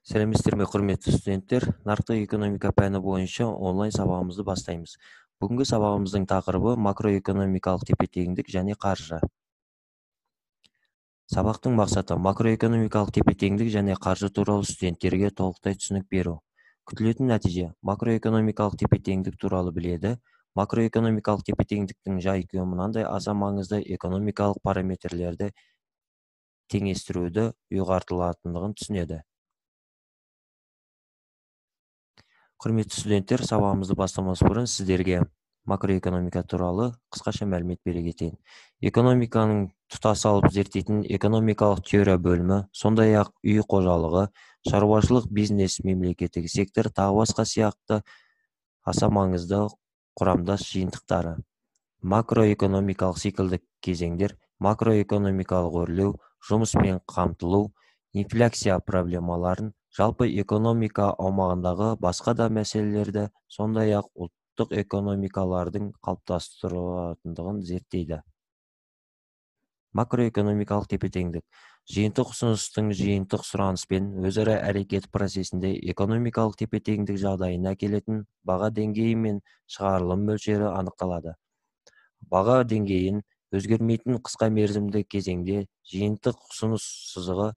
Сәлеметсіздер ме, құрметті студенттер! Нарықтық экономика пәні бойынша онлайн сабағымызды бастаймыз. Бүгінгі сабағымыздың тақырыбы макроэкономикалық тепе-теңдік және қаржы. Сабақтың мақсаты макроэкономикалық тепе-теңдік және қаржы туралы студенттерге толықтай түсінік беру. Күтілетін нәтиже: макроэкономикалық тепе-теңдік туралы біледі. Макроэкономикалық тепе-теңдіктің жай-күйі мынандай аса маңызды экономикалық параметрлерді теңестіруді ұйғартылатындығын түсінеді. Құрметті студенттер, сабағымызды бастамас бұрын сіздерге макроэкономика туралы қысқаша мәлімет бере кетейін. Экономиканың тұтас алып зерттейтін экономикалық теория бөлімі, сондай-ақ үй қожалығы, шаруашылық, бизнес, мемлекеттік сектор, тағы басқа сияқты аса маңызды құрамдас жиынтықтары. Макроэкономикалық циклдік кезеңдер, макроэкономикалық өрлеу, жұмыспен қамтылу, инфляция проблемаларын, жалпы экономика аумағындағы басқа да мәселелерді, сондай-ақ ұлттық экономикалардың қалыптастыратындығын зерттейді. Макроэкономикалық тепе-теңдік жиынтық ұсыныстың жиынтық сұраныспен өзара әрекет процесінде экономикалық тепе-теңдік жағдайына келетін баға деңгейі мен шығарылым мөлшері анықталады. Баға деңгейін өзгермейтін қысқа мерзімді кезеңде жиынтық ұсыныс сызығы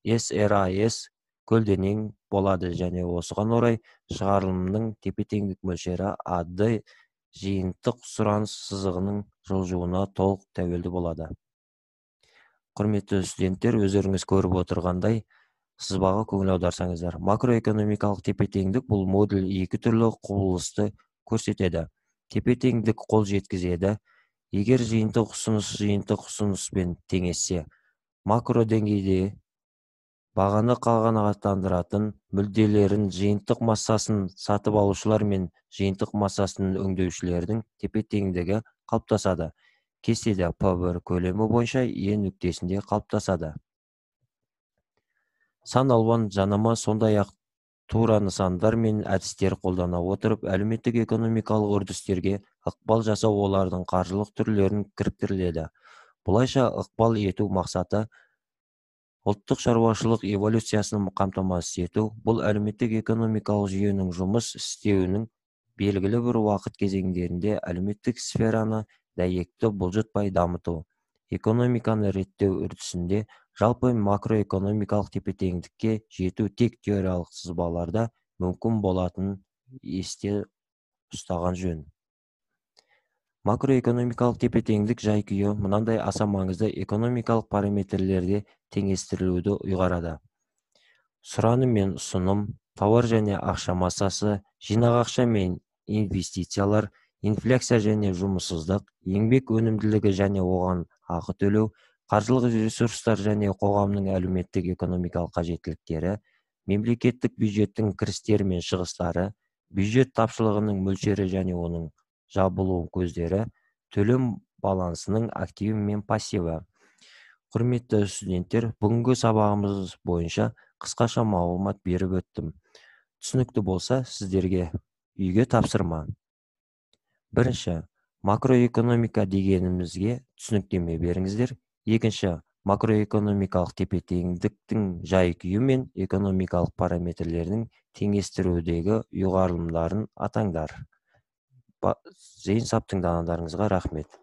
SRAS көлденең болады және осыған орай шығарылымның тепе-теңдік мөлшері АД жиынтық сұраныс сызығының жылжуына толық тәуелді болады. Құрметті студенттер, өздеріңіз көріп отырғандай сызбаға көңіл аударсаңыздар, макроэкономикалық тепе-теңдік бұл модуль екі түрлі құбылысты көрсетеді. Тепе-теңдік қол жеткізеді, егер жиынтық ұсыныс жиынтық ұсыныспен теңессе, макро деңгейде бағаны қанағаттандыратын мүдделерін жиынтық массасын сатып алушылар мен жиынтық массасын өңдеушілердің тепе-теңдігі қалыптасады. Кестеде P1 көлемі бойынша Е нүктесінде қалыптасады. Сан алуан жанама, сондай-ақ тура нысандар мен әдістер қолдана отырып, әлеуметтік экономикалық үрдістерге ықпал жасау олардың қаржылық түрлерін кіріктіріледі. Бұлайша ықпал ету мақсаты ұлттық шаруашылық эволюциясын қамтамасыз ету, бұл әлеуметтік экономикалық жүйенің жұмыс істеуінің белгілі бір уақыт кезеңдерінде әлеуметтік сфераны дәйекті бұлжытпай дамыту, экономиканы реттеу үрдісінде жалпы макроэкономикалық тепе-теңдікке жету тек теориялық сызбаларда мүмкін болатынын есте ұстаған жөн. Макроэкономикалық тепе-теңдік жай-күйі мынандай аса маңызды экономикалық параметрлерде теңестірілуді ұйғарады. Сұраным мен ұсыным, тауар және ақша массасы, жинақ ақша мен инвестициялар, инфляция және жұмыссыздық, еңбек өнімділігі және оған ақы төлеу, қаржылық ресурстар және қоғамның әлеуметтік экономикалық қажеттіліктері, мемлекеттік бюджеттің кірістері мен шығыстары, бюджет тапшылығының мөлшері және оның жабылу көздері, төлем балансының активі мен пассиві. Құрметті студенттер, бүгінгі сабағымыз бойынша қысқаша мағлұмат беріп өттім. Түсінікті болса, сіздерге үйге тапсырма. Бірінші, макроэкономика дегенімізге түсініктеме беріңіздер. Екінші, макроэкономикалық тепе-теңдіктің жай-күйі мен экономикалық параметрлерінің теңестірудегі ұйғарымдарын атаңдар. Зейін сап тыңдағандарыңызға рахмет.